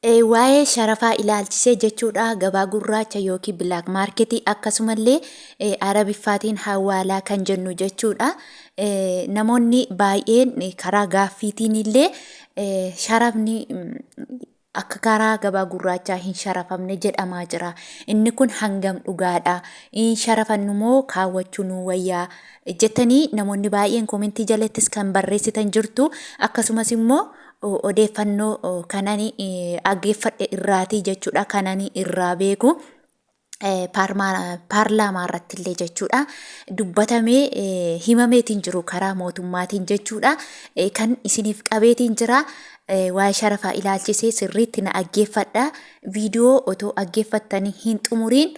Waa'ee sharafaa ilaalchisee jechuudha, gabaa gurraacha yookiin black market, akkasumallee Arabiffaatiin hawaalaa kan jennu jechuudha. Namoonni baay'een karaa gaaffiitiin illee sharafni akka karaa gabaa gurraachaa hin sharafamne jedhamaa jira. Inni kun hangam dhugaadha? Sharafannu moo kaawwachuu nu wayyaa jettanii namoonni baay'een koomentii jalattis kan barreessitan jirtu. Akkasumas immoo odeeffannoo kanani dhaggeeffadhe irraatii jechuudha, kanani irraa beeku. Paarlaamaa irratti illee jechuudha dubbatamee himameetiin jiru karaa mootummaatiin jechuudha, kan isiniif qabeetiin jira. Waa'ee sharafaa ilaalchisee sirriitti na dhaggeeffadha. Viidiyoo otoo dhaggeeffattanii hin xumuriin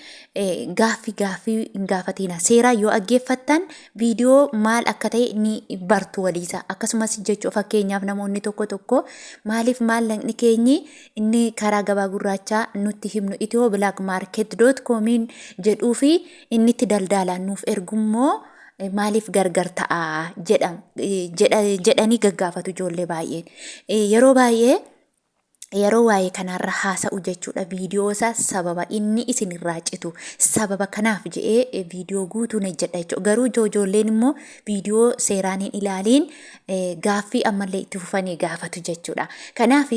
gaaffii gaaffii hin gaafatina. Seeraa yoo dhaggeeffattan viidiyoo maal akka ta'e ni bartu waliisa. Akkasumas jechuu, fakkeenyaaf namoonni tokko tokko maaliif maallaqni keenyi inni karaa gabaa gurraachaa nutti himnu Ethio black market dot comiin jedhuu fi inni itti daldaalaan nuuf ergummoo maaliif gargar ta'a jedhanii gaggaafatu ijoollee baay'een. Yeroo baay'ee yeroo waa'ee kanarra haasa'u jechuudha, viidiyoo isaa sababa inni isinirraa citu sababa kanaaf je'ee viidiyoo guutuu hojjedha jechuudha. Garuu ijoolleen immoo viidiyoo seeraan hin ilaaliin gaaffii ammallee itti fufanii gaafatu jechuudha. Kanaaf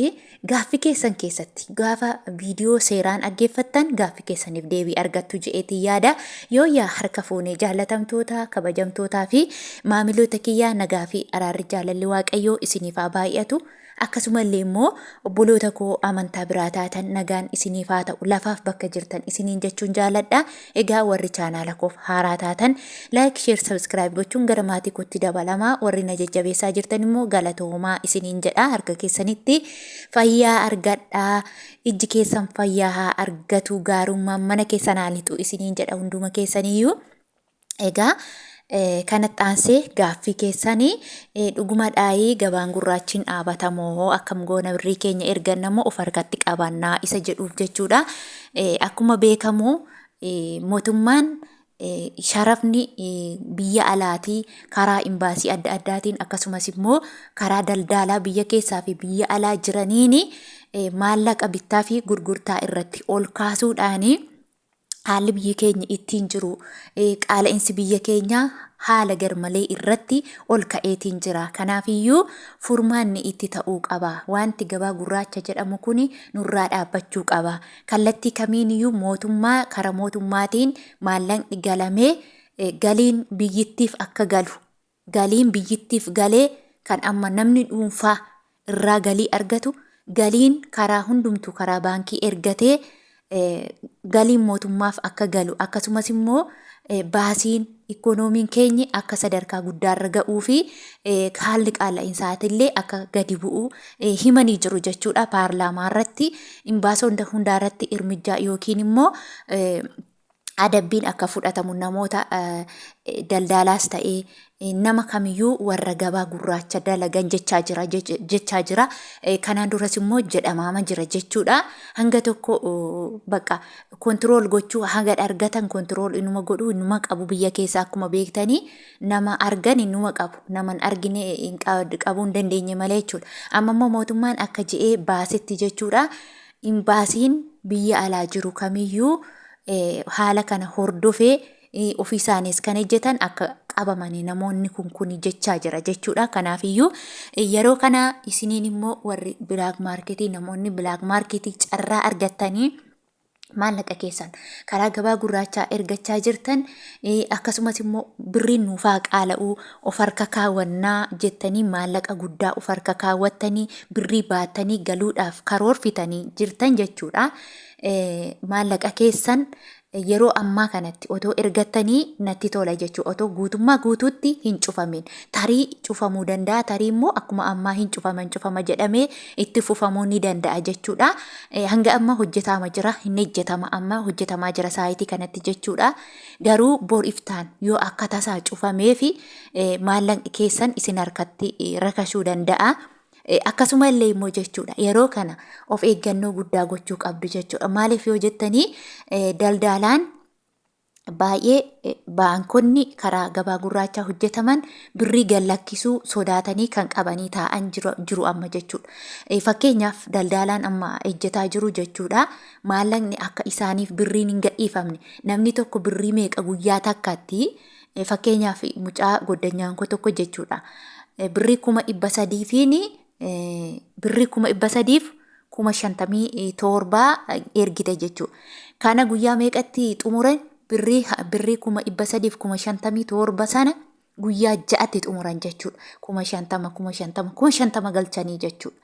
gaaffii keessan keessatti gaafa viidiyoo seeraan dhaggeeffattan gaaffii keessaniif deebii argattu je'eetiin yaada. Yoo yaa harka fuunee, jaallatamtoota, kabajamtootaa fi maamiloota kiyyaa, nagaa fi araarri jaalalli Waaqayyoo isiniif haa baay'atu. Akkasumallee immoo obboloota koo amantaa biraa taatan, nagaan isiniif haa ta'u lafaaf bakka jirtan isiniin jechuun jaaladha. Egaa warri chaanaala koof haaraa taatan like, share, subscribe gochuun gara maatii kootti dabalamaa. Warri na jajjabeessaa jirtan immoo galatoomaa isiniin jedha. Harka keessanitti fayyaa argadhaa. Ijji keessan fayyaa haa argatu. Gaarummaan mana keessan haa lixu isiniin jedha hunduma keessaniyyuu. Egaa kanatti aansee gaaffii keessanii, dhuguma dhaayii gabaan gurraachiin dhaabatamoo, akkam goona, birrii keenya ergannamoo of harkatti qabannaa isa jedhuuf jechuudha. Akkuma beekamu mootummaan sharafni biyya alaatii karaa imbaasii adda addaatiin, akkasumas immoo karaa daldaalaa biyya keessaa fi biyya alaa jiraniin maallaqa bittaa fi gurgurtaa irratti ol kaasuudhaanii haalli biyyi keenya ittiin jiru, qaala'insi biyya keenyaa haala garmalee irratti ol ka'eetiin jira. Kanaafiyyuu furmaanni itti ta'uu qaba. Wanti gabaa gurraacha jedhamu kun nurraa dhaabbachuu qaba. Kallattii kamiiniyyuu mootummaa karaa mootummaatiin maallaqni galamee galiin biyyittiif akka galu, galiin biyyittiif galee kan amma namni dhuunfaa irraa galii argatu, galiin karaa hundumtuu karaa baankii ergatee galiin mootummaaf akka galu, akkasumas immoo baasiin ikkonoomiin keenya akka sadarkaa guddaarra ga'uu fi haalli qaala'insaatiillee akka gadi bu'u himanii jiru jechuudha. Paarlaamaa irratti imbaasota hundaa irratti irmijjaa yookiin immoo adabbiin akka fudhatamu, namoota daldaalaas ta'ee nama kamiyyuu warra gabaa gurraacha dalagan jechaa jira jechaa jira. Kanaan duras immoo jedhamaama jira jechuudha. Hanga tokko bakka control gochuu haga argatan control inuma godhu, inuma qabu. Biyya keessa akkuma beektanii nama argan inuma qabu. Nama hin argine qabuu hin dandeenye malee jechuudha. Amma immoo mootummaan akka je'ee baasetti jechuudha. Imbaasiin biyya alaa jiru kamiyyuu haala kana hordofee ofii isaaniis kan hojjetan akka qabamanii namoonni kun kuni jechaa jira jechuudha. Kanaafiyyuu yeroo kana isiniin immoo warri black marketii, namoonni black marketii carraa argattanii maallaqa keessan karaa gabaa gurraachaa ergachaa jirtan, akkasumas immoo birriin nuufaa qaala'uu of harka kaawwannaa jettanii maallaqa guddaa of harka kaawwattanii birrii baattanii galuudhaaf karoorfitanii jirtan jechuudha. Maallaqa keessan yeroo ammaa kanatti otoo ergattanii natti tola jechuudha. Otoo guutummaa guutuutti hin cufamin. Tarii cufamuu danda'a, tarii immoo akkuma ammaa hin cufaman, cufama jedhamee itti fufamuu ni danda'a jechuudha. Hanga amma hojjetaama jira, hin hojjetama, amma hojjetamaa jira saayitii kanatti jechuudha. Garuu bor iftaan yoo akka tasaa cufamee fi maallaqni keessan isin harkatti rakashuu danda'a. Akkasuma illee immoo jechuudha, yeroo kana of eeggannoo guddaa gochuu qabdu jechuudha. Maaliif yoo jettanii, daldaalaan Baay'ee baankonni karaa gabaa gurraachaa hojjetaman birrii gad lakkisuu sodaatanii kan qabanii taa'an jiru amma jechuudha. Fakkeenyaaf daldaalaan amma ejjetaa jiru jechuudha. Maallaqni akka isaaniif birriin hin gadhiifamne namni tokko birrii meeqa guyyaa takkatti fakkeenyaaf mucaa goddanyaan koo tokko jechuudha. Birrii 300,000fiin birrii 300,000f 57,000 ergite jechuudha. Kana guyyaa meeqatti xumuran? Birrii 357,000 sana guyyaa ja'atti xumuran jechuudha. 50,000 50,000 50,000 galchanii jechuudha.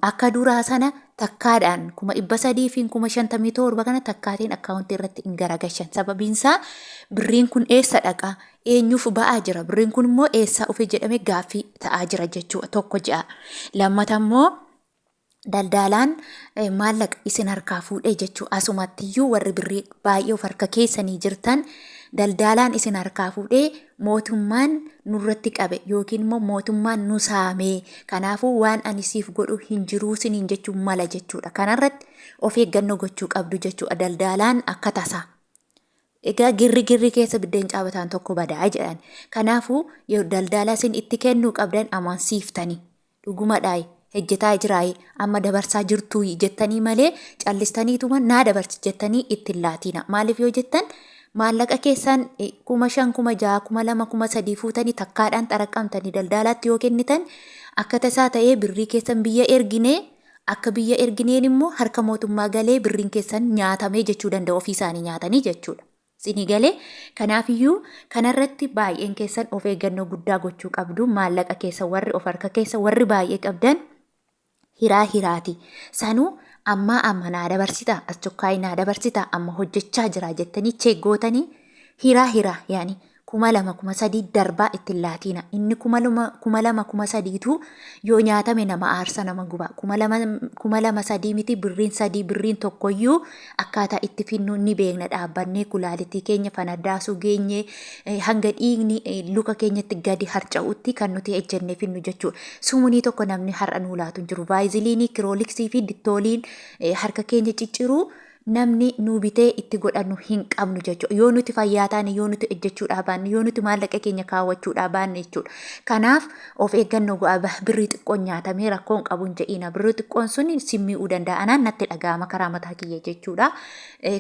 Akka duraa sana takkaadhaan 357,000 kana takkaatiin akkaawuntii irratti hin garagashan. Sababiin isaa birriin kun eessa dhaqa? Eenyuuf ba'aa jira? Birriin kun immoo eessaa dhufe jedhamee gaaffii ta'aa jira jechuudha. Tokko ji'a. Lammata immoo daldaalaan maallaqa isin harkaa fuudhee jechuu asumattiyyuu warri birrii baay'ee of harka keessanii jirtan daldaalaan isin harkaa fuudhee mootummaan nurratti qabe yookiin immoo mootummaan nu saamee kanaafuu waan ani siif godhu hin jiruu siniin jechuun mala jechuudha. Kanarratti of eeggannoo gochuu qabdu jechuudha daldaalaan akka tasaa. Egaa girri girri keessa biddeen caabataan tokko badaa jedhan. Kanaafuu daldaalaa isin itti kennuu qabdan amansiiftanii. Dhugumadhaayi? Hejjetaa jiraayi? Amma dabarsaa jirtuuyi? Jettanii malee callistaniituma naa dabarsi jettanii itti hin laatiina. Maaliif yoo jettan maallaqa keessan 5,000, 6,000, 2,000, 3,000 fuutanii takkaadhaan xaraqqamtanii daldaalaatti yoo kennitan akka tasaa ta'ee birrii keessan biyya erginee akka biyya ergineen immoo harka mootummaa galee birriin keessan nyaatamee jechuu danda'u ofii isaanii nyaatanii jechuudha. Isinii galee? Kanaafiyyuu kanarratti baay'een keessan of eeggannoo guddaa gochuu qabdu. Maallaqa keessa warri of harka keessa warri baay'ee qabdan hiraa hiraati. Sanuu ammaa amma naa dabarsita as chokkaayii naa dabarsita amma hojjechaa jira jettanii cheek gootanii hiraa hiraa yaani 2,000 3,000 darbaa itti hin laatiina. Inni 2,000 2,000 3,000tu yoo nyaatame nama aarsa nama guba. 2,000 2,000 3 miti birriin 3 birriin tokkoyyuu akkaataa itti finnu ni beekna dhaabbannee kulaalitii keenya fanaddaasuu geenye hanga dhiigni luka keenyatti gadi harca'utti kan nuti ejjennee finnu jechuudha. Sumunii tokko namni har'a nuu laatu hin jiru. Vaayiziliinii, kirooliksii fi dittooliin harka keenya cicciruu namni nuu bitee itti godhannu hin qabnu jechuudha. Yoo nuti fayyaa taane, yoo nuti ejjechuudhaa baanne, yoo nuti maallaqa keenya kaawwachuudhaa baanne jechuudha. Kanaaf of eeggannoo go'aa birrii xiqqoon nyaatamee rakkoon qabu hin jedhiina. Birrii xiqqoon sun si mi'uu danda'a. Anaan natti dhaga'ama karaa mataa kiyya jechuudha.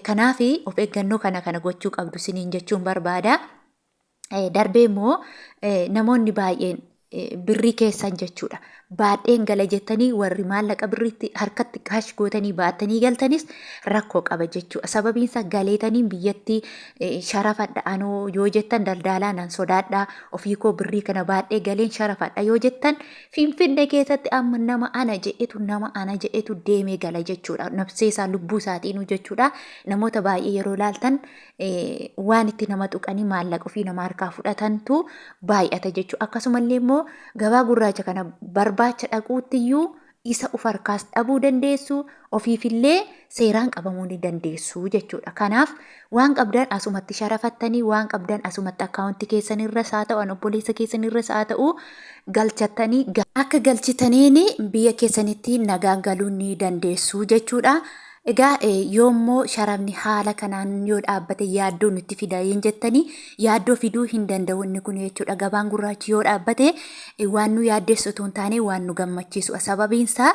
Kanaaf of eeggannoo kana kana gochuu qabdu siniin jechuun barbaada. Darbee immoo namoonni baay'een birrii keessan jechuudha. Baadheen gala jettanii warri maallaqa birriitti harkatti kaash gootanii baattanii galtanis rakkoo qaba jechuudha. Sababiin isaa galeetaniin biyyatti sharafadha anoo yoo jettan daldaalaa nan sodaadha ofii koo birrii kana baadhee galeen sharafadha yoo jettan Finfinnee keessatti amma nama ana jedhetu nama ana jedhetu deemee gala jechuudha. Nafsee isaa lubbuu isaatiinuu jechuudha. Namoota baay'ee yeroo ilaaltan waan itti nama tuqanii maallaqa ofii nama harkaa fudhatantu baay'ata jechuudha. Akkasumallee immoo gabaa gurraacha kana barbaacha dhaquuttiyyuu isa of harkaas dhabuu dandeessu ofiifillee seeraan qabamuu ni dandeessu jechuudha. Kanaaf waan qabdan asumatti sharafattanii waan qabdan asumatti akkaawuntii keessan irras haa ta'u an obboleessa keessan irras haa ta'u galchattanii akka galchitaniin biyya keessanitti nagaan galuu ni dandeessu jechuudha. Egaa yoommoo sharafni haala kanaan yoo dhaabbate yaaddoo nutti fida hin jettanii yaaddoo fiduu hin danda'u inni kun jechuudha. Gabaan gurraachi yoo dhaabbate waan nu yaaddeessu otoo hin taane waan nu gammachiisu. Sababiin isaa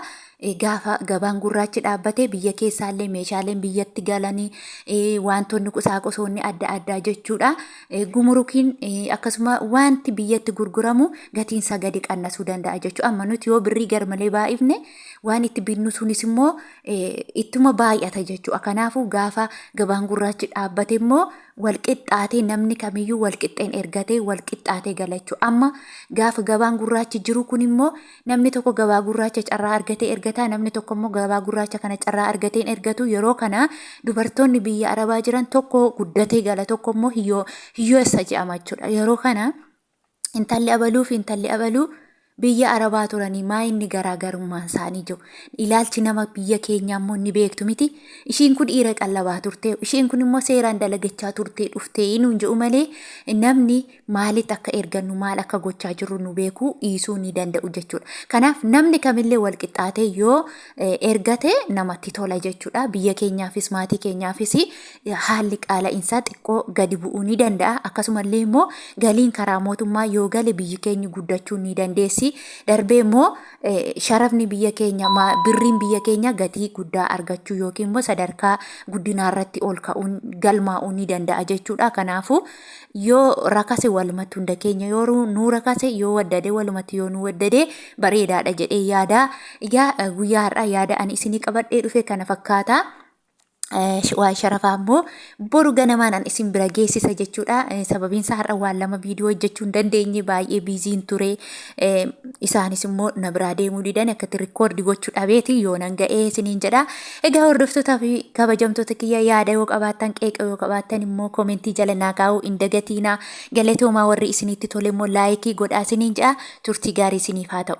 gaafa gabaan gurraachi dhaabbate biyya keessaallee meeshaaleen biyyatti galanii wantoonni qusaaqosoonni adda addaa jechuudha. Gumurukiin akkasuma wanti biyyatti gurguramu gatiinsaa gadi qannasuu danda'a jechuudha. Amma nuti yoo birrii garmalee baay'ifne waan itti binnu sunis immoo ittuma baay'ata jechuudha. Kanaafuu gaafa gabaan gurraachi dhaabbate immoo wal qixxaatee namni kamiyyuu wal qixxeen ergatee wal qixxaatee gala jechuudha. Amma gaafa gabaan gurraachi jiru kun immoo namni tokko gabaa gurraacha carraa argatee ergataa namni tokko immoo gabaa gurraacha kana carraa argatee hin ergatu. Yeroo kana dubartoonni biyya Arabaa jiran tokko guddatee gala tokko immoo hiyyoo hiyyeessa jedhama jechuudha. Yeroo kana intalli abaluu fi intalli abaluu Biyya Arabaa turanii maa inni garaagarummaan isaanii jiru. Ilaalchi nama biyya keenyaa immoo ni beektu miti. Ishiin kun dhiira qallabaa turte, ishiin kun immoo seeraan dalagachaa turtee dhuftee nuun jedhu malee namni maalitti akka ergannu maal akka gochaa jirru nu beekuu dhiisuu ni danda'u jechuudha. Kanaaf namni kamillee wal qixxaatee yoo ergate namatti tola jechuudha. Biyya keenyaafis maatii keenyaafis haalli qaala'insaa xiqqoo gadi bu'uu ni danda'a. Akkasumallee immoo galiin karaa mootummaa yoo gale biyyi keenyi guddachuu ni dandeessi. Darbee immoo sharafni biyya keenya birriin biyya keenya gatii guddaa argachuu yookiin immoo sadarkaa guddinaa irratti ol ka'uun galmaa'uu ni danda'a jechuudha. Kanaafuu yoo rakase walumatti hunda keenya yoo nuu rakase yoo waddade walumatti yoo nu waddade bareedaadha jedhee yaada. Egaa guyyaa har'aa yaada ani isinii qabadhee dhufe kana fakkaata. Waa'ee sharafaa immoo boru ganamaan an isin bira geessisa jechuudha. Sababiin isaa har'a waan lama viidiyoo hojjechuu hin dandeenye baay'ee biiziin ture. Isaanis immoo na biraa deemuu didan akkatti rikkoordi gochuu dhabeeti yoo nan ga'ee isiniin jedha. Egaa hordoftootaa fi kabajamtoota kiyya yaada yoo qabaattan qeeqa yoo qabaattan immoo koomentii jala naa kaa'uu hin dagatiinaa. Galatoomaa warri isinitti tole immoo laayikii godhaa isiniin jedha. Turtii gaarii isiniif haa ta'u.